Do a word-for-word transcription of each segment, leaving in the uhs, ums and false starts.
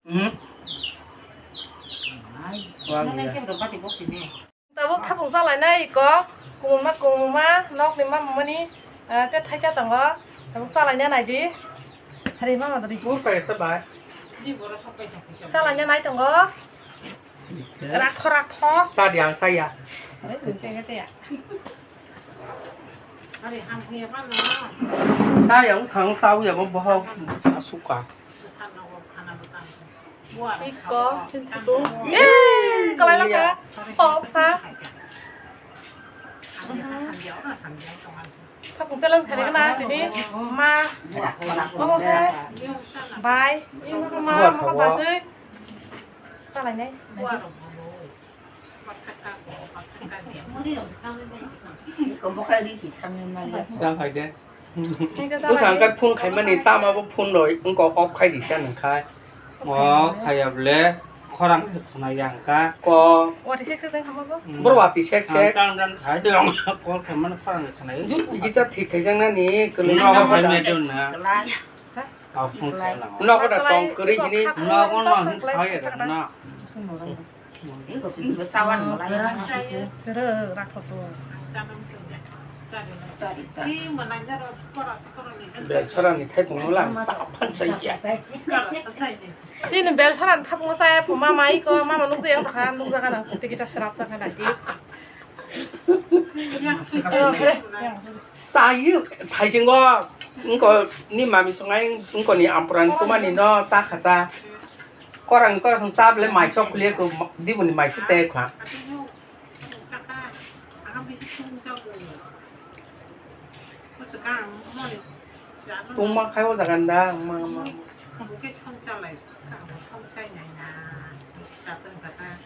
Hmm? Tabuk khapung chalainai kok, kumuma kumuma, nokni mamani, ah, te thaisa tongo. Tabuk chalaina naidi. Hari mama dori. Mur paisa bai. Chalaina nai tongo. Rakho rakho. Chadi ang saya. Hari tengke te ya. Saya usang saya bo bohok suka. Iko, sini tutu. Yeay, kalai laka. Top sa. Khapung challenge khaina na tini ma. Omo khe. Bai. Ima khe ma, ma khe basui. Chalainai. Yang hai de. Bwsang khe phone khaimani tama bo phone roi wngkha off khai di sa nang khai. Mo khaya bole khorang khna yang ka. Ko. Wati sek sek tang hamo bo. Bor wati sek sek. Tang dan khai de call khaimani khorang khna. Jut bigi cha thik khai jang nani kolo. Nogo da tong kwrwi hini. Nogo no hwn khai ya na. Belchorani thaipung no lang chaphan chaya. Sini Belchorani thaipung chaya phu mama iko mama nukjaya wngkha nukjakha na tei kisa srap jakha na di. Chayu thaisingo wngko ni mami songai wngko ni ampuran kumani no chakhata. Korang korang cha bole mai sok khule ko diboni mai se se kha. Tungma khai o jaga nda ma ma.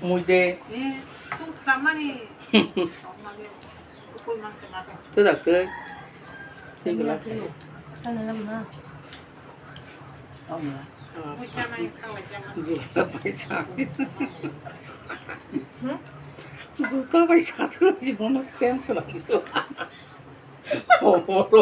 Mui de. Tujak tei. Tei gula. Juta bai sa thung jibono stand swnam. Oboro.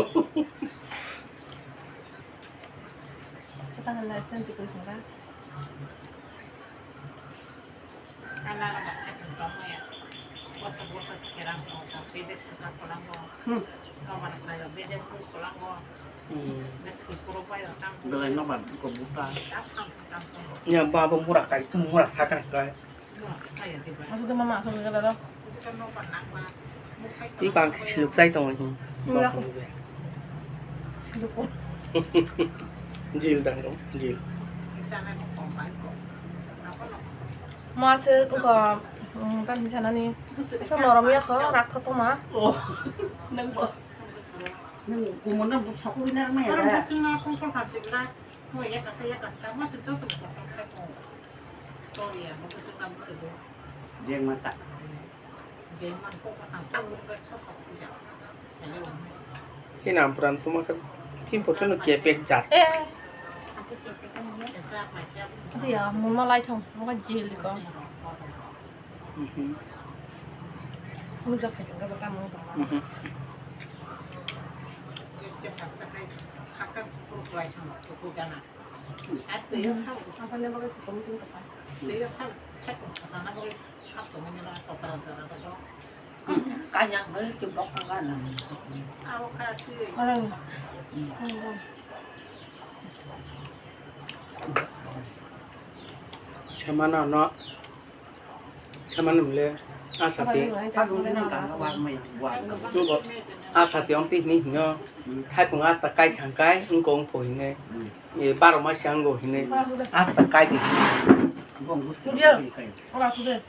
Belai no ba ko buta. Ya babo mura kai tu mura sakang kai. Aswk de mama, aswk de dada. Iko ang khe siluk chai tongo. Mura ko. Siluk ko. Jil dang dong, jil. Mo aswk ko, um, tani sanani. Sa norom ya ko, rak kho tongma. Oh, nang ko. Nang kumon na bu sakuri na ma ya. Mo ya kasa ya kasa, mo se joto ko ta ko. Tori ya, mo se na mo se bu. Jeng mata. Jeng man ko ka ta ko ka so so ku ya. Sele wa. Chini ampuran tuma ka pin poto no kepek jat. Eh. Dia, mo ma lai thong, mo ka jil ko. Mhm. Mo ja ka ka ka mo. Mhm. Kanyang kali tu bok kagana. Orang. Semana no. Samani mle asati. Tubo asati ong tini hino. Thaipung asta kai thang kai wngko wngpho hine. E baro mai siya wngko hine. Asta kai di.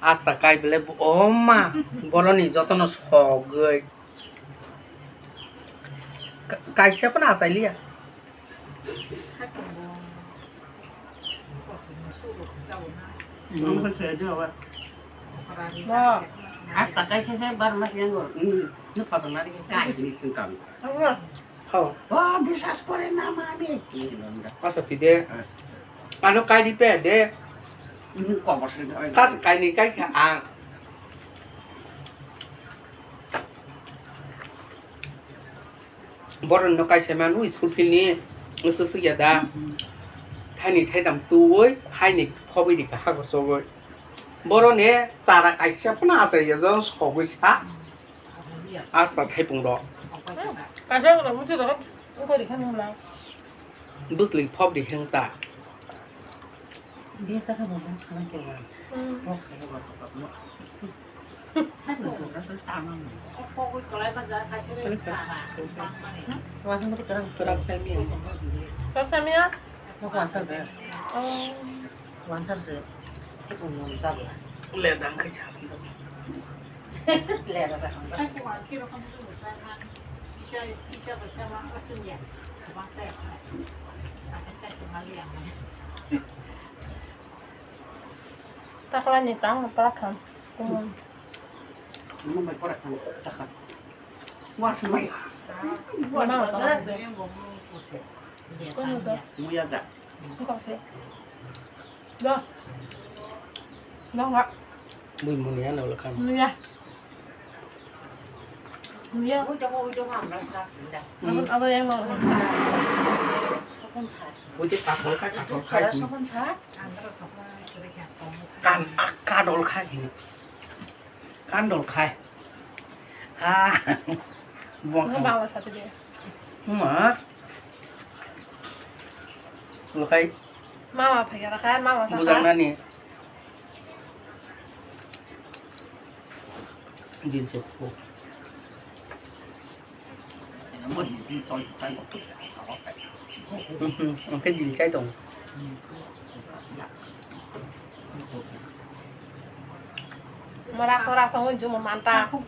Asta kai bele bo oma. Boroni jotono sogoi. Ka-, kaisa pono asai liya. Asta kai khe se bar mas yang go. Ni pasang nari kai ni sungkang. Oh, bisas kore na mami. Asa tide. Ano kai di pe de. Ini kobor se. Pas kai ni kai kha ang. Borok no kaisa manu school feel ni swswk ya da. Haini thaidam tuwi, haini phobwi di kahar chogwi. Boroni chara kaisa phano achai ya, jon sogwi sa. Asta thaipung rok. Kaisa wngkha, muchung rok wngkha di khe nung lang. Bwsli phobdi khe wng ta. Besa khe bo bong salang khe ba. Hmm. Bong salang khe ba. Hai bo bong salang tama mo. Kok kok kolai ba ja khai se. Wa thang mati kerang. Kerang sai miya. Kerang sai miya? Kok wansa je. Oh. Wansa je. Kok bong bong ja ba. Le dang khai sa. Le ra sa. Hai ko an kiro kan tu sa na. Icha icha bacha ma asun ya. Wansa ya. Acha se mali ya. Takla ni tang, takla tham. Kumon. Mama mai pora tham, takla. War mai. Mama mai pora. Kono to. Muya ja. Kok se. Do. Do nga. Bui munia no lekhan. Munia. Munia. Ui, do, ui, do, nga, nga, sa, da. Abo, abo yang no. Sokon sa. Ui, te takol ka, takol ka. Sokon sa. Kan, ah, kadol khai hino. Kandol khai. Ah. Buang khai. Bangla sasi de. Ma. Lokai. Mama phai gara khai, mama sa. Bujang nani. Jin chok. Oke, jil chai tong. Mora kora tong, jumo manta. Oh,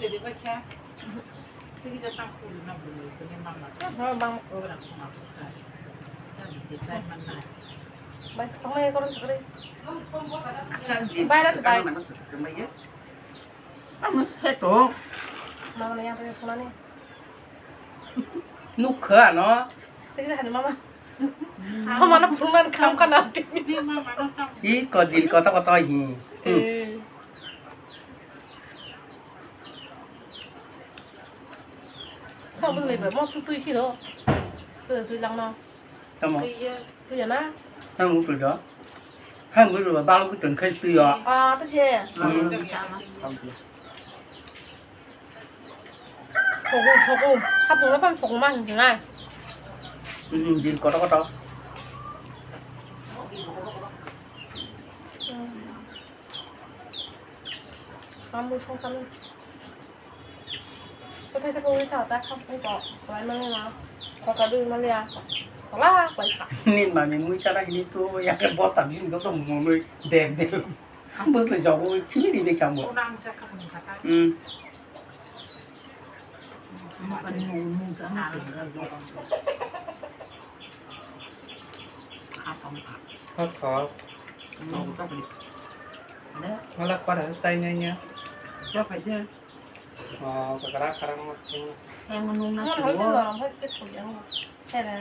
bang. Bai, chonglai koron chakri. Bai, na, bai. Ang seto. Mama na yang tadi phone ni. Nukha no. Tadi dah mama. Mama na phone man kham kana. Hi kojil kota kota hi. Eh. Kau boleh ba, mau tu tu isi do. Tu tu lang no. Tamo. Iya, tu ya na. Hang utul do. Hang utul ba, balu kutun kai tu yo. Ah, tu si. Hmm. Thogo, thogo. Hapung na pan thogo ma hing hing ai. Hmm, jil koto koto. Hmm. Kamu song sami. Kothai se kongwi tha ta kham kong ko. Kwlai mani ma. Koka dui mani ya. Kola kwlai kha. Ni mami mui chara hini tu ya ke bosta bising joto mumui deb deb. Bwsle jogo chini di bekam bo. Orang chakha ni kata. Hmm. Mukani mung mung jang. Apa apa. Hot hot. Mung chakha ni. Wala kwara sai nya nya. Chakha je. Oh, kakara karang mo sing. Yang nung na. Ngon hoi tuwo. Tuwo, hoi tuwo yang. Sere.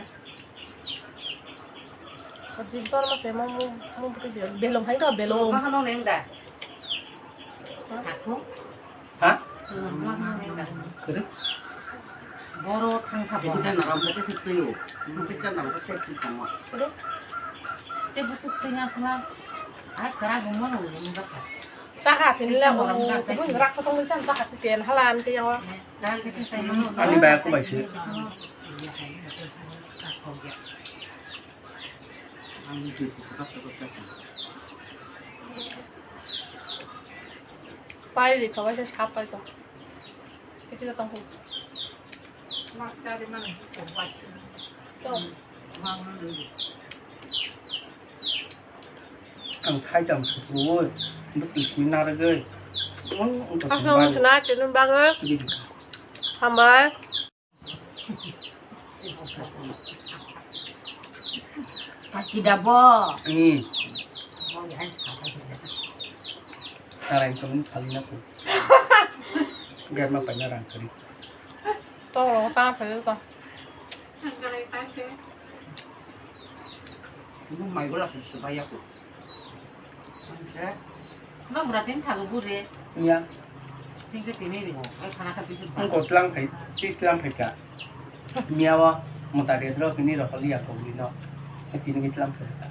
Ko jil tor mo se mo mo mo putu jil. Belong hai do, belong. Baka nong neng da. Hah? Aku. Hah? Baka nong neng da. Kere? Boro thang sa. Eko jan naram ka te sut tuyo. Eko jan naram ka te sut tamo. Kere? Te busuk tuyo asma. Ai kara gumo nong neng da ka. Saka tini le o kubui rak kotong ni san saka titen halan ke yo. Ani bai aku bai se. Pai ri khabai se sap pai ko. Tiki tong ko. Ang thai tang sukrubui, bwswi simi narwgwi. Aswk wngkha na tini bagwi. Bidi. Hambai. Kaki da bo. Hmm. Sarai chong phalina ko. Germa paina rang kari. To ta phai ko. Nung mai gola su su baya ko. Nung bura tin thago bure. Iya. Sing ke tini ri. Ai khana kha bisu. Nung ko tlang phai, tis tlang phai ka. Miya wa mota re dro kini ro kali ya ko ni no. Tini ke tlang phai ka.